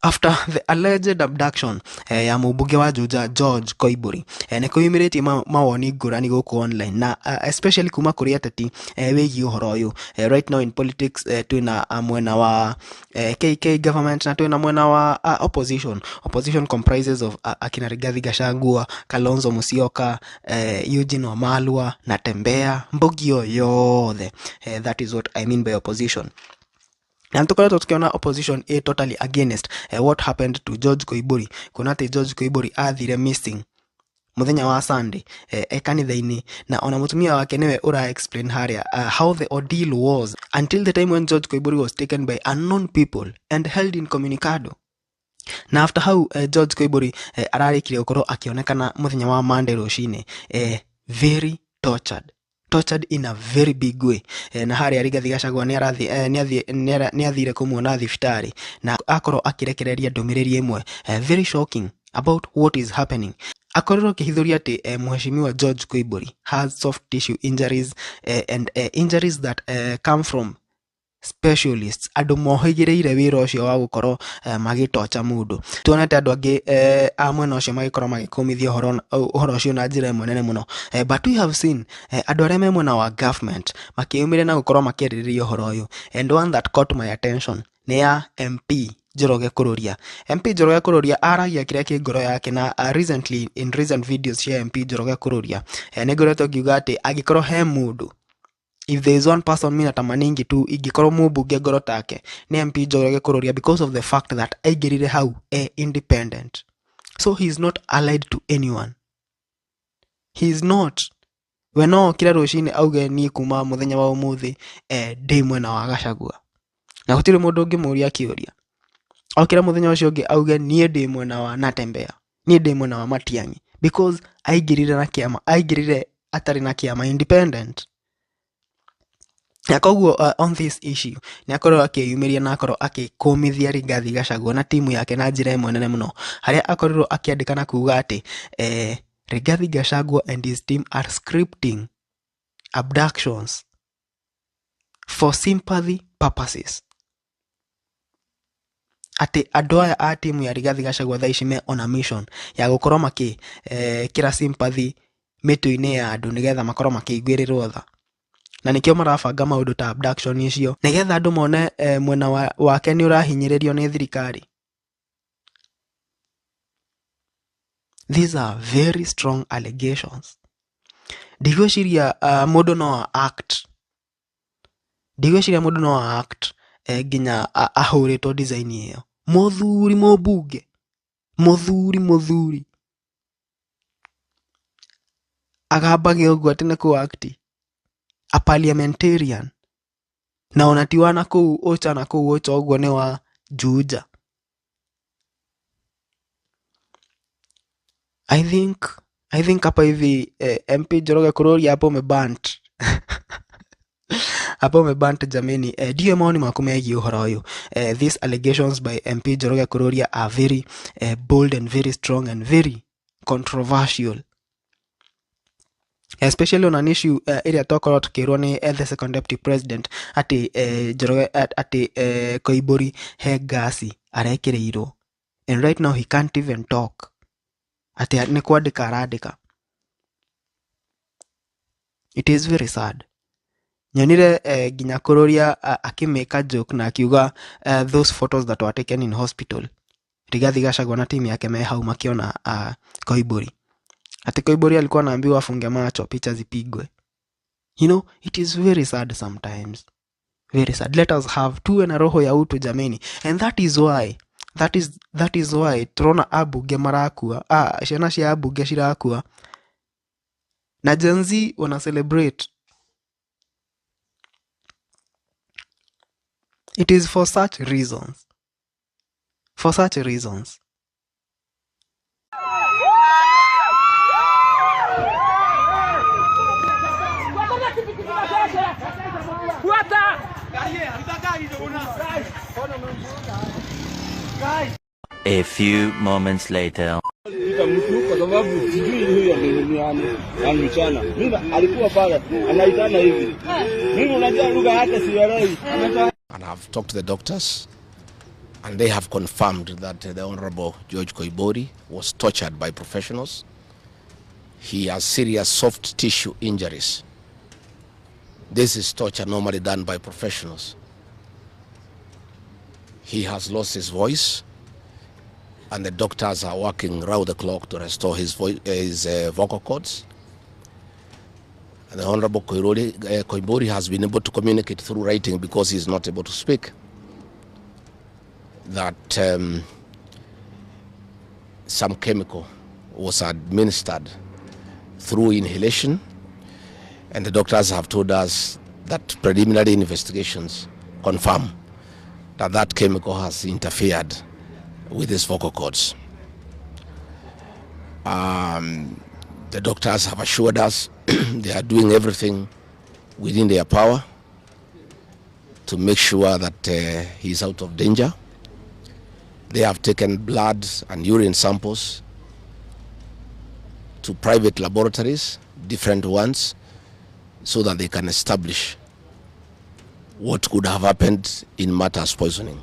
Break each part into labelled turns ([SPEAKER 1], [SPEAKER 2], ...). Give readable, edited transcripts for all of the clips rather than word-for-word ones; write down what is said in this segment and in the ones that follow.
[SPEAKER 1] After the alleged abduction ya mũmbunge wa Juja George Koimburi, nĩ kwĩyumĩrĩtie mawoni ngũrani gũkũ online na especially kuma kũrĩ ateti wĩgiĩ ũhoro ũyũ. Right now in politics, twĩna mwena wa KK government na twĩna mwena wa opposition. Opposition comprises of akina Rigathi Gachagua, Kalonzo Musyoka, Eugene Wamalwa na Tembea Mbugio yothe. That is what I mean by opposition. Na nĩ tũkoretwo tũkĩona opposition ĩ totally against what happened to George Koimburi, kuona atĩ George Koimburi athire missing mũthenya wa Sunday e kanitha-inĩ, na ona mũtumia wake nĩwe ũra explain harĩa how the ordeal was until the time when George Koimburi was taken by unknown people and held incommunicado. Na after hau George Koimburi ararĩkirie gũkorwo akĩonekana mũthenya wa Monday rũcinĩ, very tortured, tortured in a very big way. Na harĩa Rigathi Gachagua nĩ athire kũmuona thibitarĩ na akorwo akĩrekereria ndũmĩrĩri ĩmwe very shocking about what is happening. Akorirwo akĩhithũria atĩ mheshimiwa George Koimburi has soft tissue injuries and injuries that come from specialists, andũ mohĩgĩrĩire wĩra ũcio wa gũkorwo magĩtocha mũndũ. Tuonete andũ angĩ a mwena ũcio magĩkorwo magĩkũmithia ũhoro ũcio na njĩra ĩmwe nene mũno, but we have seen andũ arĩa me mwena wa government makĩyumĩria na gũkorwo makĩarĩrĩria ũhoro ũyũ, and one that caught my attention nĩ ya MP Njoroge Kururia. MP Njoroge Kururia aragia kĩrĩa kĩ ngoro yake, na recently, in recent videos cia MP Njoroge Kururia, nĩ ngoretwo ngiuga atĩ angĩkorwo he mũndũ, if there is one person mi natamaningi tu ingĩkorwo mũmbunge ngoro take, nĩ MP Njoroge Kururia, because of the fact that aingĩrire hau e independent, so he is not allied to anyone. He is not, we no okire rũcinĩ auge, "Niĩ kuma mũthenya wa ũmũthĩ ndĩ mwena wa Gachagua," na gũtirĩ mũndũ ũngĩmũria kĩũria. Okire mũthenya ũcio ũngĩ auge, "Niĩ ndĩ mwena wa Natembeya, niĩ ndĩ mwena wa Matiang'i," because aingĩrire na kĩama, aingĩrire atarĩ na kĩama, independent. Na koguo on this issue nĩ akorwo akĩyumĩria na akorwo akĩkũmithia Rigathi Gachagua na timu yake na njĩra ĩmwe nene mũno, harĩa akorirwo akĩandĩka na kuga atĩ Rigathi Gachagua and his team are scripting abductions for sympathy purposes, atĩ andũ aya a timu ya Rigathi Gachagua thaa ici me on a mission ya gũkorwo makĩ kĩra sympathy mĩtwe-inĩ ya andũ nĩgetha makorwo makĩiguĩrĩrwo tha, na nĩkĩo marabanga maũndũ ta abduction icio nĩgetha andũ mone mwena wake nĩ ũrahinyĩrĩrio nĩ thirikari. These are very strong allegations. Ndigwĩciria mũndũ no act, ndigwĩciria mũndũ no act nginya ahũrĩtwo design ĩyo. Mũthuri mũmbunge, mũthuri mũthuri agambage ũguo atĩ nĩ kũ act a parliamentarian, na ona ti wa nakũu ũcha, nakũu ũcha ũguo nĩ wa Juja. I think hapa hivi MP Njoroge Kururia, hapo umebant, hapo umebant jameni. Ndiyo maoni maku megiĩ ũhoro ũyũ. These allegations by MP Njoroge Kururia are very bold and very strong and very controversial, especially on an issue ĩrĩa twakorwo tukĩrwo nĩ the second deputy president atĩ Njoroge, atĩ Koimburi he ngasi arekĩrĩirwo, and right now he can't even talk, atĩ nĩ kwandĩka arandĩka. It is very sad. Nyonire nginya Kururia akĩmĩka joke na akiuga those photos that were taken in hospital, Rigathi Gachagua na timu yake me hau makiona Koimburi, ati Koimburi alikuwa anaambiwa afunge macho picha zipigwe. It is very sad sometimes, very sad. Let us have, tuwe na roho ya utu jameni, and that is why turona abunge marakua, ciana cia abunge cirakua na Gen Z wana celebrate. It is for such reasons, for such reasons.
[SPEAKER 2] Fuata!
[SPEAKER 3] A few moments later.
[SPEAKER 4] Pita mtu kwa sababu sijui huyu ni mchana. Mimi alikuwa pale anaitana hivi. Mimi unajua lugha yake sielewi.
[SPEAKER 5] And I've talked to the doctors. And they have confirmed that the Honorable George Koimburi was tortured by professionals. He has serious soft tissue injuries. This is torture normally done by professionals. He has lost his voice, and the doctors are working round the clock to restore his voice, his vocal cords. And the Honorable Koimburi has been able to communicate through writing because he is not able to speak. That some chemical was administered through inhalation, and the doctors have told us that preliminary investigations confirm that that chemical has interfered with his vocal cords. The doctors have assured us they are doing everything within their power to make sure that he is out of danger. They have taken blood and urine samples to private laboratories, different ones, so that they can establish what could have happened in matters poisoning.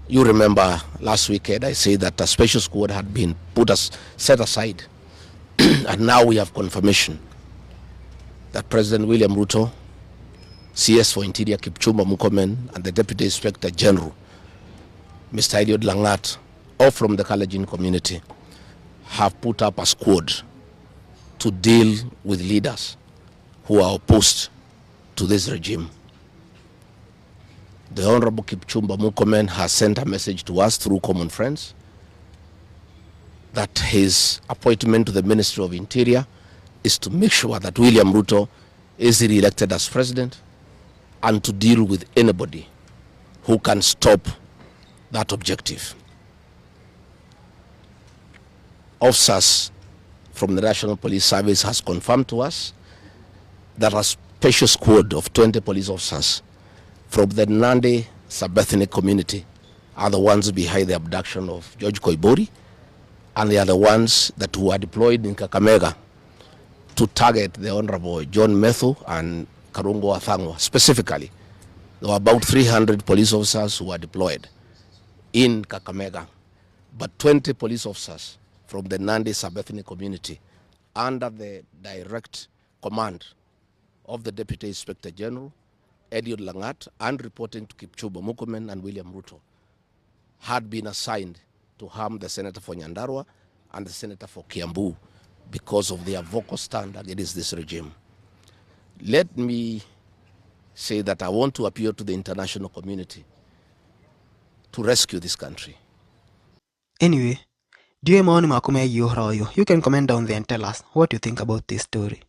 [SPEAKER 5] You remember last weekend I said that a special squad had been set aside, and now we have confirmation that President William Ruto, CS for Interior Kipchumba Murkomen, and the Deputy Inspector General, Mr. Eliud Langat, all from the Kalenjin community, have put up a squad to deal with leaders who are opposed to this regime. The Honorable Kipchumba Murkomen has sent a message to us through common friends that his appointment to the Ministry of Interior is to make sure that William Ruto is re-elected as president and to deal with anybody who can stop that objective. Officers from the National Police Service has confirmed to us that a special squad of 20 police officers from the Nandi sub-ethnic community are the ones behind the abduction of George Koimburi, and they are the ones that were deployed in Kakamega to target the Honorable John Methu and Karungo Thang'wa specifically. There were about 300 police officers who were deployed in Kakamega, but 20 police officers from the Nandi sub-ethnic community under the direct command of the Deputy Inspector General, Eliud Langat, and reporting to Kipchumba Murkomen and William Ruto, had been assigned to harm the senator for Nyandarua and the senator for Kiambu because of their vocal stand against this regime. Let me say that I want to appeal to the international community to rescue this country.
[SPEAKER 1] Anyway, ndiũĩ mawoni maku megiĩ ũhoro ũyũ. You can comment down there and tell us what you think about this story.